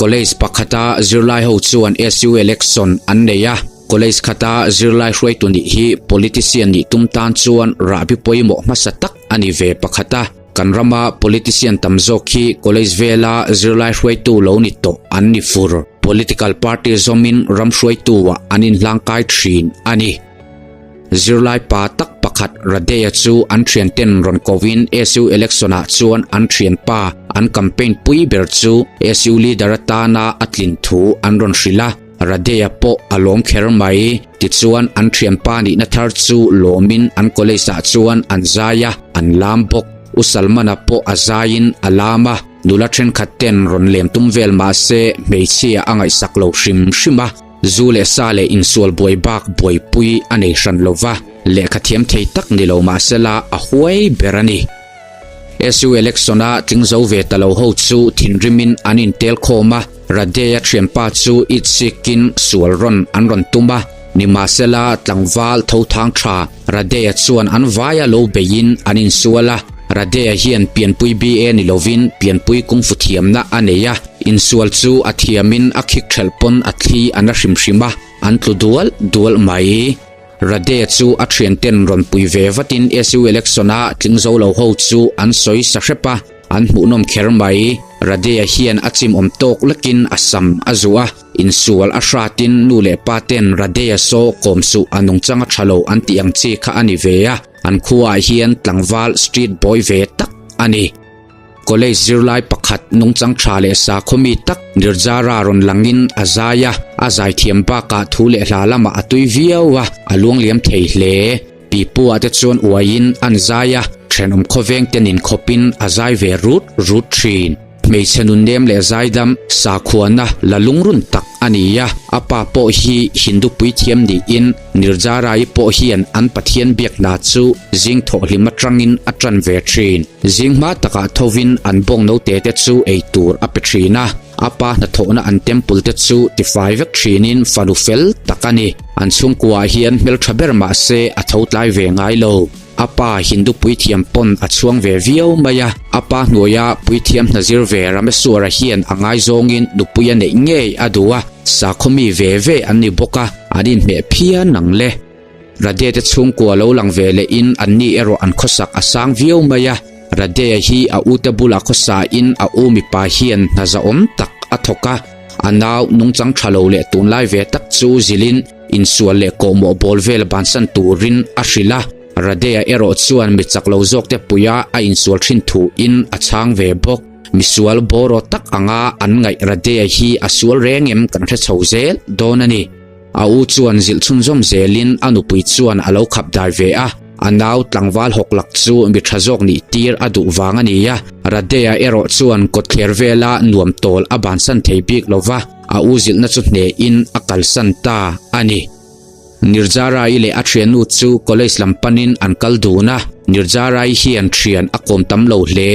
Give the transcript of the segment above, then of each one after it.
College pakhata zirlai ho chuan SU election an nei a, college khata zirlai hruaitu nih hi politician nih tum tan chuan rahbi pawimawh hmasa tak a ni ve pakhat a. Kan rama politician tam zawk hi college vela zirlai hruaitu lo ni tawh an ni fur. Political party zawmin ram hruaituah an inhlangkai thin a ni. Zirlai pa tak pakhat Radeya chu an thianten rawn kovin SU election-ah chuan an thianpa an campaign pui ber chu SU leader atana a tlin thu an rawn hrilh a, Radeya pawh a lawm kher mai. Tichuan an thianpa nihna thar chu lawmin an college-ah chuan an zai a, an lam bawk. U Salman-a pawh a zaiin a lam a, nula thenkhat ten rawn lem tum vel mah se hmeichhia a ngaihsak lo hrim hrim a. Zu leh sa leh insual buai bak buaipui a nei hran lo va, lehkha thiam thei tak ni lo mah sela a huai ber a ni. SU election-a tling zo ve ta lo ho chu thinrimin an intel khawm a, Radheya thianpa chu itsikin sual rawn an rawn tum a, nimahsela tlangval tho thang tha Radheya chuan an vaia lo beiin an insual a, Radheya hian pianpui BA ni lovin pianpui kungfu thiamna a nei a, Insual chu a thiamin a khik ṭhelh pawn a thli a na hrim hrim a, an tlu dual dual mai. Rade chu a ṭhianten rawn pui ve vatin SU election-a tling zo lo ho chu an sawi sa hrep a, an hmuhnawm kher mai. Rade-a hian a chimawm tawk lekin a sam a zuh a, insual a hratin nu leh pa ten Rade-a saw kawm suh a nungchang a ṭha lo an tih ang chi kha a ni ve a, an khuaah hian tlangval street boy ve tak a ni. College zirlai pakhat nungchang tha leh sakhaw mi tak Nirjara rawn langin a zai a, a zaithiam bakah thu leh hla lamah a tui viau a, a luangliam thei hle. Pipu-ah te chuan uaiin an zai a, thenawm khawveng te nin khawpin a zai ve rut rut thin. Hmeichhe nunnem leh zaidam sakhuana la lungrun tak a ni a, a pa pawh hi Hindu puithiam niin Nirjara-i pawh hian an Pathian biak hna chu zing thawhhlim atangin a tan ve thin. Zing hma takah thovin an bawng note te chu ei tur a pe thin a, a pa hnathawhna an temple te chu tifai vek thinin fanu fel tak a ni. An chhungkuaah hian hmeltha ber mah se a tho tlai ve ngai lo. A pa Hindu puithiam pawn a chhuang ve viau mai a, a pa hnuaia puithiam hna zir ve Rameswara hian a ngaizawngin nupui a neih ngei a duh a, sakhaw mi ve ve an ni bawk a, an inhmeh phian ang le. Radhe te chhungkua lo lang ve leh in an ni erawh an khawsak a sang viau mai a, Radhe hi a u te bulah khawsa in a u mipa hian hna zahawm tak a thawk a, a nau nungchang tha lo leh tunlai ve tak chu zilhin insual leh kawhmawh bawl vel bansan turin a hrilh a, Radhe erawh chuan mi chak lo zawk te puia a insual thin thu in a chhang ve bawk. Misual bawraw tak anga an ngaih Radhe hi a sual reng em kan hre chho zel dawn a ni. A u chuan zilh chhunzawm zelin a nupui chuan a lo khap dai ve a, a nau tlangval hawk lak chu mi tha zawk nih tir a duh vang a ni a. Radheya erawh chuan kawtthler vela nuam tawl a bansan thei bik lo va, a u zilhna chu hnehin a kalsan ta a ni. Nirjara-i leh a thiannu chu college lam panin an kal dun a, Nirjara-i hian thian a kawm tam lo hle.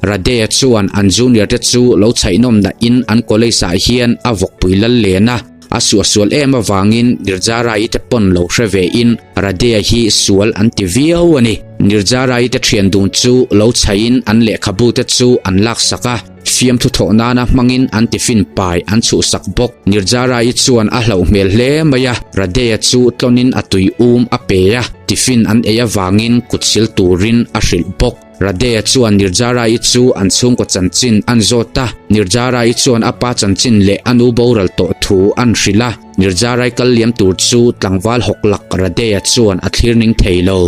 Radheya chuan an junior te chu lo chhaihnawm nahin an college ah hian a vawkpui lal len a, A suahsual em avangin Nirjara-i te pawn lo hre ve in Radheya hi sual an ti viau a ni. Nirjara-i te thian dun chu lo chhaihin an lehkhabu te chu an laksak a, fiamthu thawh nana hmangin an tiffin pai an chhuhsak bawk. Nirjara-i chuan a hlauh hmel hle mai a, Radheya chu tlawnin a tui um a pe a, tiffin an ei avangin kut sil turin a hrilh bawk. Radheya chuan Nirjara-i chu an chhungkaw chanchin an zawt a, Nirjara-i chuan a pa chanchin leh a nu boral tawh thu an hrilh a, Nirjara-i kal liam tur chu tlangval hawk lak Radheya chuan a thlir ning thei lo.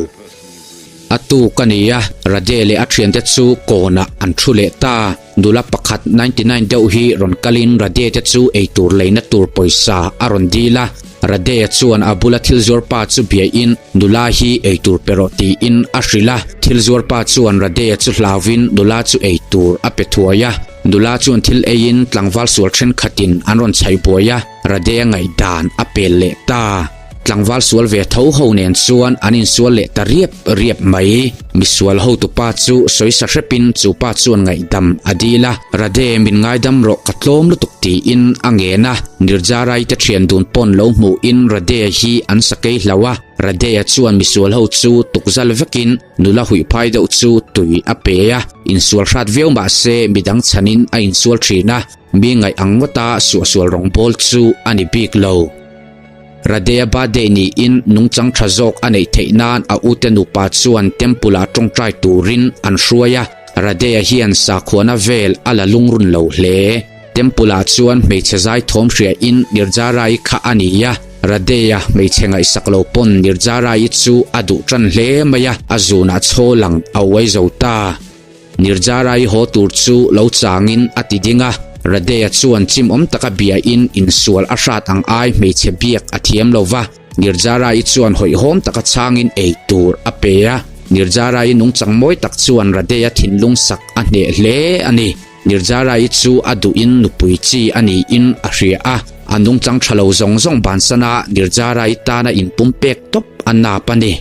A tuk a ni a, Radheya leh a thiante chu kawnah an thu leh ta. Nula pakhat 99 deuh hi rawn kalin Radheya te chu eitur leina tur pawisa a rawn dil a, Radheya chuan a bula thil zuar pa chu biain nula hi eitur pe rawh tiin a hrilh a. Thil zuar pa chuan Radheya chu hlauvin nula chu eitur a pe thuai a. Nula chuan thil eiin tlangval sual thenkhatin an rawn chhaih buai a, Radheya ngaihdan a pel leh ta. Tlangval sual ve tho ho nen chuan an insual leh ta riap riap mai. Misual hotupa chu sawisa hrepin chu pa chuan ngaihdam a dil a, Radhe min ngaidam rawh ka tlawm lutuk tiin a ngen a. Nirjarai te thian dun pawn lo hmuhin Radhe hi an sakei hlauh a, Radhe chuan misual ho chu tukzal vekin nula huihphai deuh chu tui a pe a, insual hrat viau mahse midang chhanin a insual thin a, mi ngaih ang ngawta suahsual rawngbawl chu a ni bik lo. Radhe birthday niin nungchang tha zawk a neih theih nan a ute nupa chuan temple ah tawngtai turin an hruai a, Radhe hian sakhuana vel a la lungrun lo hle. Temple ah chuan hmeichhe zai thawm hria in Nirjarai kha a ni a, Radhe hmeichhe ngaihsak lo pawn Nirjarai chu a duh tan hle mai a, a zunah chaw lang a uai zo ta. Nirjarai haw tur chu lo changin a ti ding a, Radhe chuan chimawm taka biain insual a hrat ang ai hmeichhe biak a thiam lo va, Nirjarai chuan hawihhawm taka changin ei tur a pe a. Nirjarai nungchang mawi tak chuan Radhe thinlung sak a hneh hle a ni. Nirjarai chu a duhin nupui chi a niin a hria a, a nungchang tha lo zawng zawng bansana Nirjarai tana inpumpek tawp a nap a ni.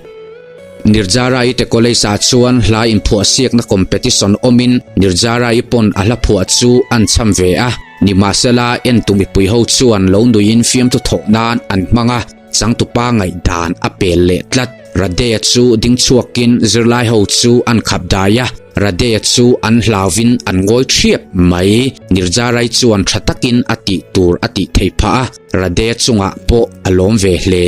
Nirjarai te college ah chuan hla inphuah siakna competition awmin Nirjarai pawn a hla phuah chu an cham ve a, nimahsela entu mipui ho chuan lo nuiin fiamthu thawh nan an hmang a, changtupa ngaihdan a pel leh tlat. Radhe chu ding chhuakin zirlai ho chu an khap dai a, Radhe chu an hlauvin an ngawi thiap mai. Nirjarai chuan tha takin a tih tur a tih theih phah a, Radhe chungah pawh a lawm ve hle.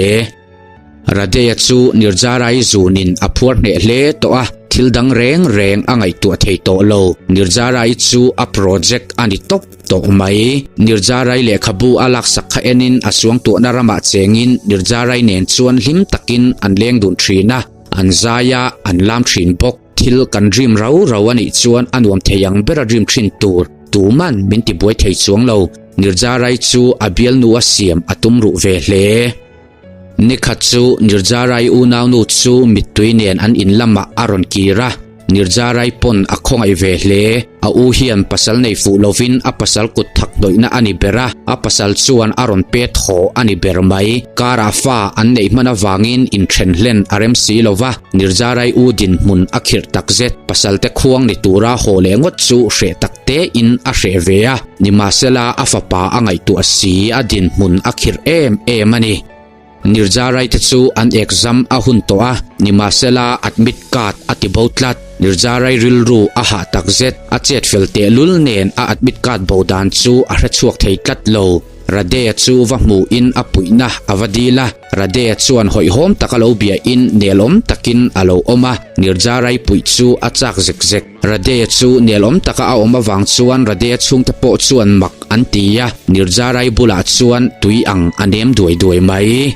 Radhe chu Nirjarai zunin a phuar hneh hle tawh a, thil dang reng reng a ngaihtuah thei tawh lo. Nirjarai chu a project a ni tawp tawh mai. Nirjarai lehkhabu a laksak kha enin a suangtuahna ramah chengin Nirjarai nen chuan hlim takin an leng dun thin a, an zai a, an lam thin bawk. Thil kan dream rau rau a nih chuan a nuam thei ang bera dream thin tur tuman min tibuai thei chuang lo. Nirjarai chu a bialnu a siam a tum ruh ve hle. Nikhat chu Nirjarai unaunu chu mittui nen an in lamah a rawn kir a, Nirjarai pawn a khawngaih ve hle. A u hian pasal nei fuh lovin a pasal kut thak hnawihna a ni ber a, a pasal chuan a rawn pet haw a ni ber mai. Karah fa an neih hman avangin inthen hlen a rem si lo va, Nirjarai u dinhmun a khirh takzet. Pasalte khuang ni tura haw leh ngawt chu hreh tak tein a hreh ve a, nimahsela a fapa a ngaihtuah si a dinhmun a khirh em em a ni. Nirjarai te chu an exam a hun tawh a, nimahsela admit card a ti bo tlat. Nirjarai rilru a hah takzet, a chet fel tehlul nen a admit card bo dan chu a hrechhuak thei tlat lo. Radhe chu va hmuhin a puihna a va dil a, Radhe chuan hawihhawm taka lo biahin nelawm takin a lo awm a, Nirjarai puih chu a chak zek zek. Radhe chu nelawm taka a awm avang chuan Radhe chhungte pawh chuan mak an ti a, Nirjarai bulah chuan tui ang a nem duai duai mai.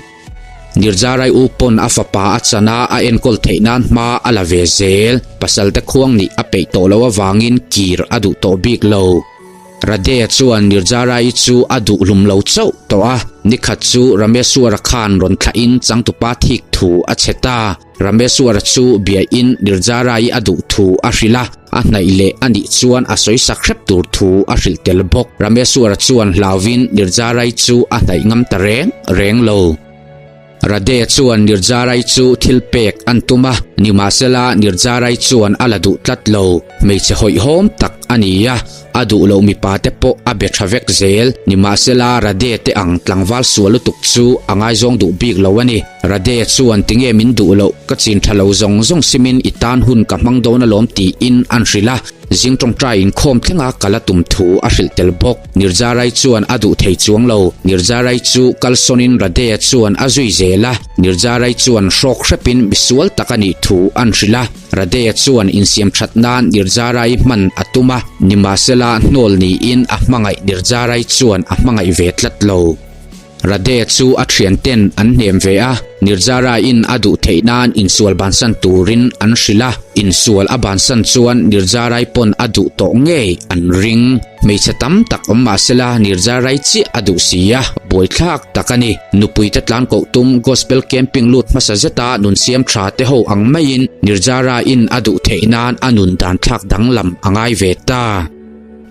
Nirjarai u pawn a fapa a chan a, a enkawl theih nan hma a la ve zel. Pasalte khuang nih a peih tawh loh avangin kir a duh tawh bik lo. Radhe chuan Nirjarai chu a duh hlum lo chauh tawh a, nikhat chu Rameswara khan rawn thlahin changtupa thik thu a chhe ta. Rameswara chu biain Nirjarai a duh thu a hrilh a, a hnaih leh a nih chuan a sawi sak hrep tur thu a hrilh tel bawk. Rameswara chuan hlauvin Nirjarai chu a hnaih ngam ta reng reng lo. Radhe chuan Nirjarai chu thil pek an tum a, nimahsela Nirjarai chuan a la duh tlat lo. Hmeichhe hawihhawm tak a ni a, a duh loh mipa te pawh a be tha vek zel. Nimahsela Radhe te ang tlangval sual lutuk chu a ngaizawng duh bik lo a ni. Radhe chuan tinge min duh loh, ka chin tha lo zawng zawng simin i tan hun ka hmang dawn alawm tiin an hrilh a. Zing tawngtai inkhawm thlenga kal a tum thu a hrilh tel bawk. Nirjarai chuan a duh thei chuang lo. Nirjarai chu kalsawnin Radhe chuan a zui zel a. Nirjarai chuan hrawk hrepin misual tak a nih thu an hrilh a. Radhe chuan insiam that nan Nirjarai hman a tum a, nimahsela hnawl niin a hmangaih Nirjarai chuan a hmangaih ve tlat lo. Radhe chu a thianten an hnem ve a, Nirjara-in a duh theih nan insual bansan turin an hrilh a, insual a bansan chuan Nirjarai pawn a duh tawh ngei an ring. Hmeichhe tam tak awm mahsela Nirjarai chiah a duh si a, buaithlak tak a ni. Nupuite tlan koh tum Gospel Camping lut hmasa zeta nun siam tha te ho ang maiin Nirjara-in a duh theih nan a nun dan thlak danglam a ngai ve ta.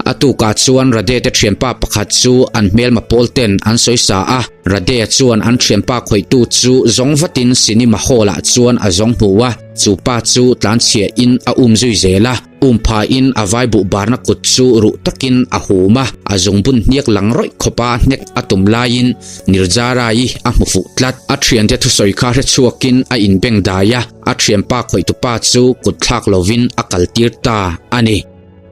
A tukah chuan Rade te thianpa pakhat chu an hmelma pawl ten an sawi sa a, Rade chuan an thianpa khawihtu chu zawng vatin cinema hall ah chuan a zawng hmu a, chu pa chu tlanchhia in a um zui zel a, um pha in a vai buh barna kut chu ruh takin a hum a, a zungbun hniak lang rawih khawpa hnek a tum laiin Nirjara-i a hmu fuh tlat. A thiante thusawi kha hre chhuakin a inbeng dai a, a thianpa khawihtupa chu kut thlak lovin a kaltir ta a ni.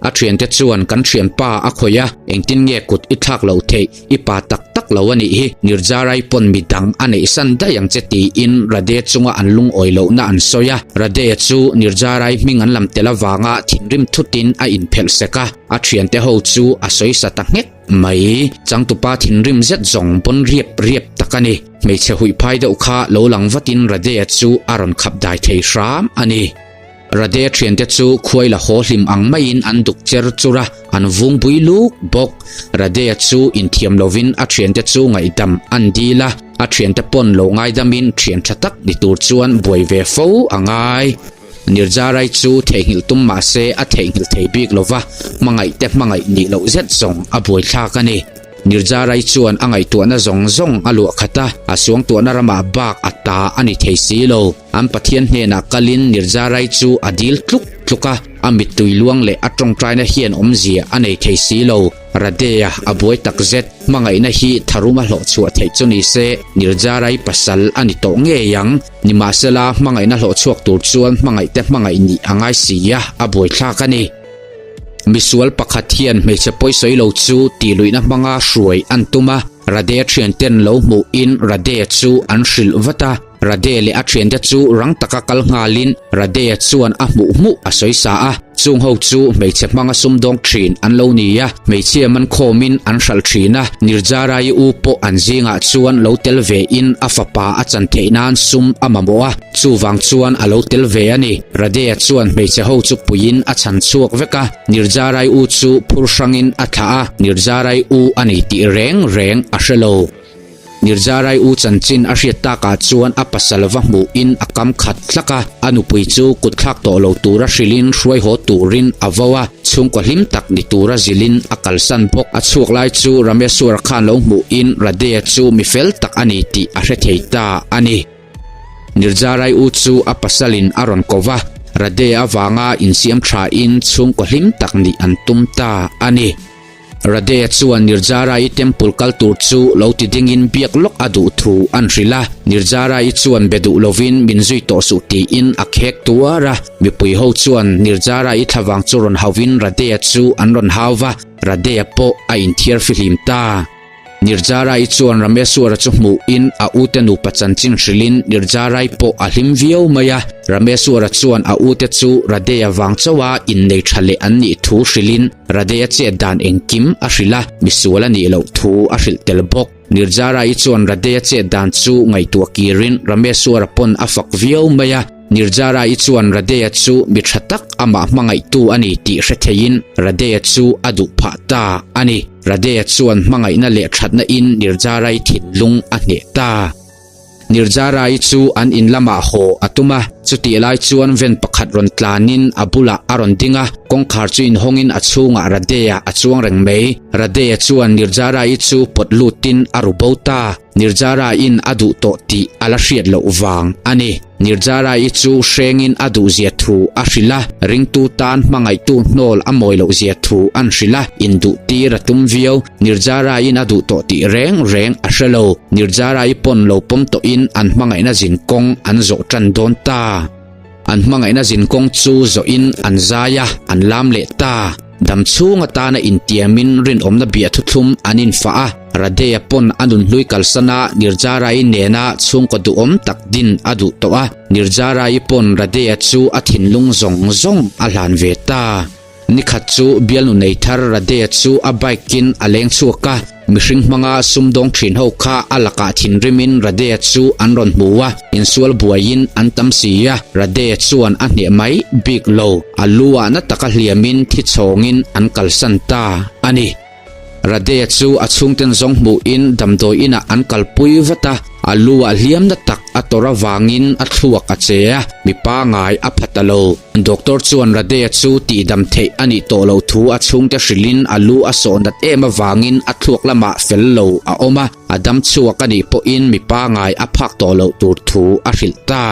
A thiante chuan kan thianpa a khawih a, engtin nge kut i thlak loh theih, i pa tak tak lo a nih hi, Nirjarai pawn mi dang a neih san daih ang che tiin Rade chunga an lungawi lohna an sawi a. Rade chu Nirjarai hming an lam tel avanga thinrim thutin a inphelh sek a, a thiante ho chu a sawi sa ta nghek mai. Changtupa thinrim zet zawng pawn riap riap tak a ni. Hmeichhe huihphai deuh kha lo lang vatin Rade chu a rawn khap dai thei hram a ni. Rade thiante chu khuai la haw hlim ang maiin an duk cher chur a, an vung bui luk bawk. Rade chu inthiam lovin a thiante chu ngaihdam an dil a, a thiante pawn lo ngaidamin thian tha tak ni tur chuan buai ve fo a ngai. Nirjarai chu theihnghilh tum mah se a theihnghilh thei bik lova, hmangaih te hmangaih nih loh zet zawng a buaithlak a ni. Nirjarai chuan a ngaihtuahna zawng zawng a luah khat a, a suangtuahna ramah bak a ta a ni thei si lo. An Pathian hnenah kalin Nirjarai chu a dil tluk tluk a, a mittui luang leh a tawngtaina hian awmzia a nei thei si lo. Radea a buai tak zet, hmangaihna hi tharum a hlawh chhuah theih chu ni se, Nirjarai pasal a ni tawh ngei ang. Nimahsela, hmangaihna hlawh chhuak tur chuan hmangaihte hmangaih nih a ngai si a, a buaithlak a ni. Misual pakhat hian hmeichhe pawisawi lo chu tihluihna hmanga hruai an tum a, Radea thianten lo hmuhin Radea chu an hrilh vat a. Rade leh a thiante chu rang taka kal nghalin Rade chuan a hmuh hmuh a sawi sa a, chung ho chu hmeichhe hmanga sumdawng thin an lo ni a, hmeichhia man khawmin an hralh thin a, Nirjarai u pawh an zingah chuan lo tel ve in a fapa a chan theih nan sum a mamawh a, chuvang chuan a lo tel ve a ni. Rade chuan hmeichhe ho chu puiin a chhan chhuak vek a, Nirjarai u chu phur hrangin a thlah a, Nirjarai u a ni tih reng reng a hre lo. Nirjarai u chanchin a hriat takah chuan a pasal va hmuhin a kam khat tlak a, a nupui chu kut thlak tawh lo tura hrilhin hruai haw turin a vo a, chhungkaw hlim tak ni tura zilhin a kalsan bawk. A chhuak lai chu Rameswar khan lo hmuhin Radhea chu mi fel tak a ni tih a hre thei ta a ni. Nirjarai u chu a pasalin a rawn ko va, Radhea avanga insiam thain chhungkaw hlim tak nih an tum ta a ni. Radhea chuan Nirjara-i temple kal tur chu lo ti dingin biak lawk a duh thu an hrilh a, Nirjara-i chuan be duh lovin min zui tawh suh tiin a khek tuar a, mipui ho chuan Nirjara-i thlavang chu rawn hauhin Radhea chu an rawn hau va, Radhea pawh a inthiar fihlim ta. Nirjara-i chuan Rameswara chu hmuhin a ute nupa chanchin hrilhin Nirjara-i pawh a hlim viau mai a. Rameswara chuan a ute chu Radheya vang chauha innei tha leh an nih thu hrilhin Radheya chet dan engkim a hrilh a, misual a nih loh thu a hrilh tel bawk. Nirjara-i chuan Radheya chet dan chu ngaihtuah kirin Rameswara pawn a fak viau mai a. Nirjara-i chuan Radheya chu mi tha tak amah hmangaihtu a ni tih hre theiin Radheya chu a duh phah ta a ni. Radheya chuan hmangaihna leh thatna in Nirjara-i thinlung a hneh ta. Nirjara-i chu an in lamah haw a tum a, chutih lai chuan van pakhat rawn tlanin a bulah a rawn ding a, kawngkhar chu inhawngin a chhungah Radheya a chuang reng mai. Radheya chuan Nirjara-i chu pawt lutin a ru bo ta. Nirjara-in a duh tawh tih a la hriat loh vang a ni. Nirjara-i chu hrengin a duhzia thu a hrilh a, ringtu tan hmangaihtu hnawl a mawi lohzia thu an hrilh a, induh tir a tum viau. Nirjara-in a duh tawh tih reng reng a hre lo. Nirjara-i pawn lo pawm tawhin an hmangaihna zin kawng an zawh tan dawn ta. An hmangaihna zin kawng chu zawhin an zai a, an lam leh ta. Dam chhung atana intiamin rinawmna biah thuthlum an infah a, Radheya pawn a nunhlui kalsan a, Nirjara-i nena chhungkaw duhawm tak din a duh tawh a, Nirjara-i pawn Radheya chu a thinlung zawng zawng a hlan ve ta. Nikhat chu bialnu nei thar Radheya chu a bike in a leng chhuak a, mihring hmanga sumdawng thin ho kha a lakah thinrimin Radheya chu an rawn hmu a, insual buaiin an tam si a, Radheya chuan a hneh mai bik lo, a lu ah na taka hliamin thi chhawngin an kalsan ta a ni. Radheya chu a chhungten zawng hmuhin damdawi inah an kalpui vat a. A lu ah hliam na tak a tawrh avangin a thluak a che a, mi pangai a pha ta lo. Doctor chuan Radhe-a chu tihdam theih a nih tawh loh thu a chhungte hrilhin a lu a sawh nat em avangin a thluak lamah fel lo a awm a, a dam chhuak a nih pawhin mi pangai a phak tawh loh tur thu a hrilh ta.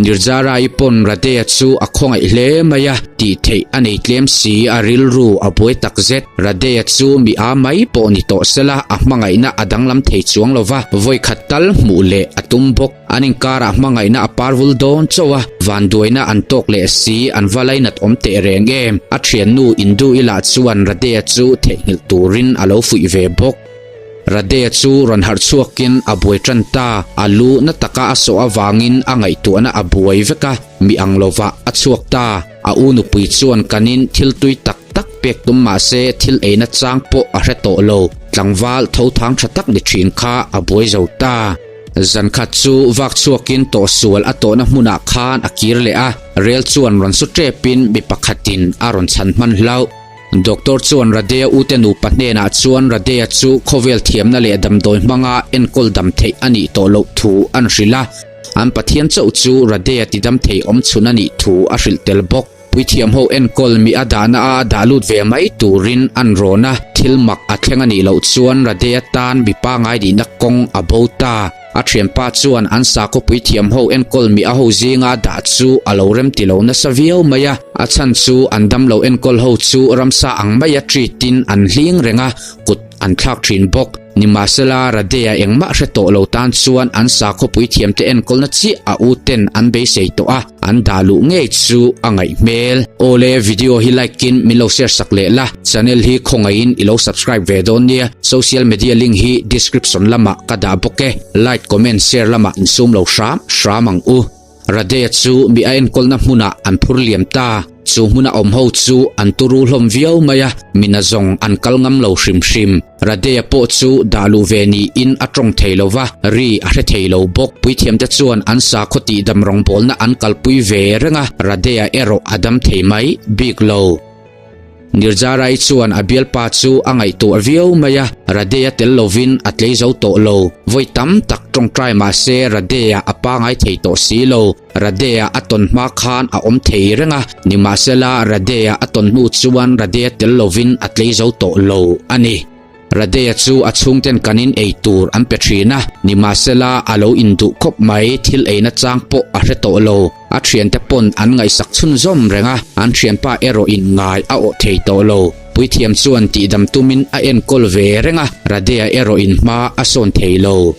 Nirjara-i pawn Radhe-a chu a khawngaih hle mai a, tih theih a nei tlem si, a rilru a buai tak zet. Radhe-a chu mi a mai pawh ni tawh sela, a hmangaihna a danglam thei chuang lo va, vawi khat tal hmuh leh a tum bawk. An inkarah hmangaihna a parvul dawn chauh a, vanduaina an tawk leh si, an va lainat awm teh reng em? A thiannu Indu-i lah chuan Radhe-a chu theihnghilh turin a lo fuih ve bawk. Radhe chu rawn harh chhuakin a buai tan ta, a lu na taka a sawh avangin a ngaihtuahna a buai vek a, mi ang lovah a chhuak ta. A u nupui chuan kanin thil tui tak tak pek tum mah se thil eina chang pawh a hre tawh lo, tlangval tho thang tha tak ni thin kha a buai zo ta. Zan khat chu vak chhuakin tawhsual a tawhna hmunah khan a kir leh a, rel chuan rawn su tepin mi pakhatin a rawn chhan hman hlauh. Doctor chuan Radhe-a ute nupa hnenah chuan Radhe-a chu khawvel thiamna leh damdawi hmanga enkawl dam theih a nih tawh loh thu an hrilh a, an Pathian chauh chu Radhe-a tidam thei awm chhun a nih thu a hrilh tel bawk. Puithiam ho enkawl mi a dahna a dah lut ve mai turin an rawn a, thil mak a thleng a nih loh chuan Radhe-a tan mi pangai nihna kawng a bo ta. A thianpa chuan an sakhaw puithiam ho enkawl mi a ho zinga dah chu a lo rem ti lo nasa viau mai a, a chhan chu an damlo enkawl ho chu ramsa ang maia treat in an hling reng a, kut an thlak thin bawk. Nimahsela, Radhe-a engmah hre tawh lo tan chuan an sakhaw puithiamte enkawlna chiah a u ten an beisei tawh a, an dah luh ngei chu a ngaih hmel. Awle, video hi like in min lo share sak leh la, channel hi khawngaihin i lo subscribe ve dawn nia, social media link hi description lamah ka dah bawk e, like comment share lamah insum lo hram hram ang u. Radhe chu mi a enkawlna hmunah an phur liam ta. Chu hmuna awm ho chu an turu hlawm viau mai a, mina zawng an kal ngam lo hrim hrim. Radhe pawh chu dah luh ve niin a tawng thei lo va, ri a hre thei lo bawk. Puithiamte chuan an sakhaw tihdam rawngbawlna an kalpui ve reng a, Radhe erawh a dam thei mai bik lo. Nirjarai chuan a bialpa chu a ngaihtuah viau mai a, Radhe-a tel lovin a tlei zo tawh lo. Vawi tam tak tawngtai mah se Radhe-a a pangai thei tawh si lo. Radhe-a a tawn hma khan a awm thei reng a, nimahsela Radhe-a a tawn hnu chuan Radhe-a tel lovin a tlei zo tawh lo a ni. Radhe-a chu a chhungten kanin ei tur an pe thin a, nimahsela a lo induh khawp mai, thil eina chang pawh a hre tawh lo. A thiante pawn an ngaihsak chhunzawm reng a, an thianpa erawh in ngai a awh thei tawh lo. Puithiam chuan tihdam tumin a enkawl ve reng a, Radhe-a erawh in hma a sawn thei lo.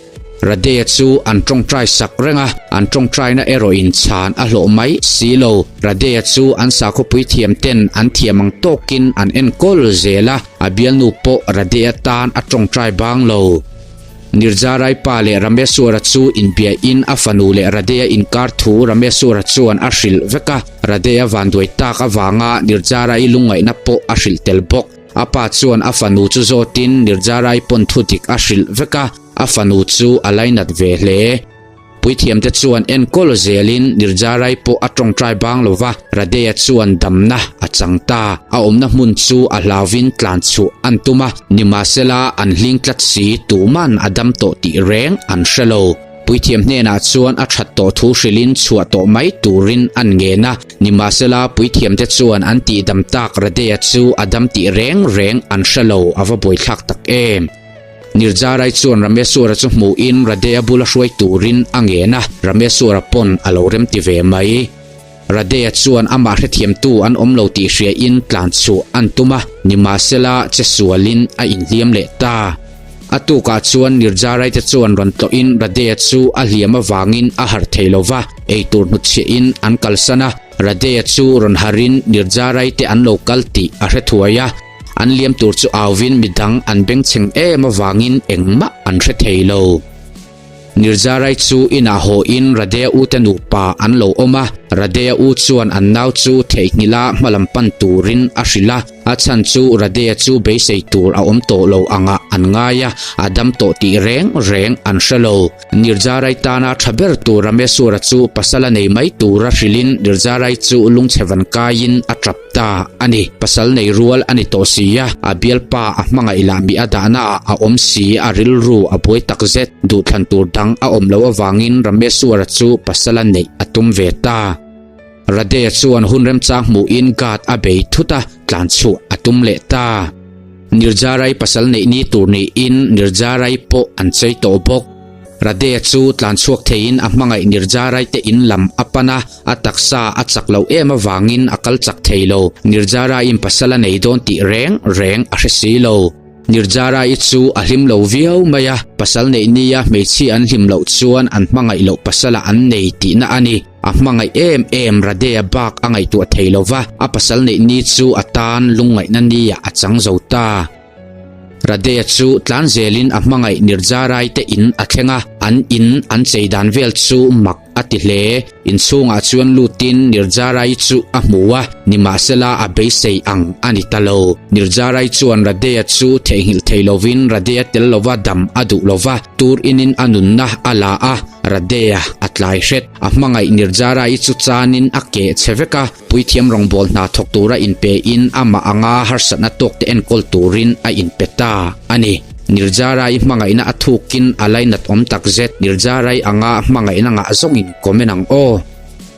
Radhe-a chu an tawngtai sak reng a, an tawngtaina erawh in chhan a hlawh mai si lo. Radhe-a chu an sakhaw puithiam ten an thiam ang tawkin an enkawl zel a, a bialnu pawh Radhe-a tan a tawngtai bang lo. Nirjarai pa leh Rameswara chu inbiahin a fanu leh Radhe-a inkar thu Rameswara chuan a hrilh vek a, Radhe-a vanduai tak avanga Nirjarai lungngaihna pawh a hrilh tel bawk. A pa chuan a fanu chu zawtin Nirjarai pawn thu dik a hrilh vek a, a fanu chu a lainat ve hle. Puithiamte chuan enkawl zelin Nirjarai pawh a tawngtai bang lo va, Radhe-a chuan damna a chang ta. A awmna hmun chu a hlauvin tlan chhuah an tum a, nimahsela an hling tlat si tuman a dam tawh tih reng an hre lo. Puithiam hnenah chuan a that tawh thu hrilhin chhuah tawh mai turin an ngen a, nimahsela puithiamte chuan an tihdam tak Radhe-a chu a dam tih reng reng an hre lo, a va buaithlak tak em! Nirjarai chuan Rameswara chu hmuhin Radhe-a bula hruai turin a ngen a, Rameswara pawn a lo remti ve mai. Radhe-a chuan amah hrethiamtu an awm lo tih hriain tlan chhuah an tum a, nimahsela che sualin a inhliam leh ta. A tukah chuan Nirjarai te chuan rawn tlawhin Radhe-a chu a hliam avangin a harh thei lo va, eitur hnutchhiahin an kalsan a, Radhe-a chu rawn harhin Nirjarai te an lo kal tih a hre thuai a. An liam tur chu auvin midang an bengchheng em avangin engmah an hre thei lo. Nirjarai chu inah haw in Radhe ute nupa an lo awm a. Radea u chuan an nau chu theihnghilh a hmalam pan turin a hrilh a, a chhan chu Radea chu beisei tur a awm tawh lo angah an ngai a, a dam tawh tih reng reng an hre lo. Nirjarai tana tha ber tur Rameswara chu pasal a nei mai tura hrilhin Nirjarai chu lungchhe van kaiin a tap ta a ni. Pasal nei rual a ni tawh si a, a bialpa a hmangaih lah mi a dahna ah a awm si, a rilru a buai takzet. Duhthlan tur dang a awm loh avangin Rameswara chu pasal a neih a tum ve ta. Radhe chuan hun remchang hmuhin guard a bei thut a, tlan chhuah a tum leh ta. Nirjarai pasal neih ni tur niin Nirjarai pawh an chei tawh bawk. Radhe chu tlan chhuak theiin a hmangaih Nirjarai te in lam a pan a, a taksa a chak loh em avangin a kal chak thei lo. Nirjaraiin pasal a nei dawn tih reng reng a hre si lo. Nirjara-i chu a hlim lo viau mai a, pasal neih nia hmeichhia an hlim loh chuan an hmangaih loh pasalah an nei tihna a ni. A hmangaih em em Radhe-a bak a ngaihtuah thei lo va, a pasal neih ni chu a tan lungngaihna nia a chang zo ta. Radhe-a chu tlan zelin a hmangaih Nirjara-i te in a thleng a, an in an chei dan vel chu mak a ti hle. Inchhungah chuan lutin Nirjarai chu a hmu a, nimahsela a beisei ang a ni ta lo. Nirjarai chuan Radheya chu theihnghilh thei lovin Radheya tel lova dam a duh lova, tur inin a nunna a la a, Radheya a tlai hret. A hmangaih Nirjarai chu chanin a keh chhe vek a, puithiam rawngbâwl hna thawk tura inpein amah anga harsatna tawkte enkawl turin a inpe ta a ni. Nirjarai hmangaihna a thukin a lainat awm takzet. Nirjarai anga hmangaihna ngah zawngin comment ang aw.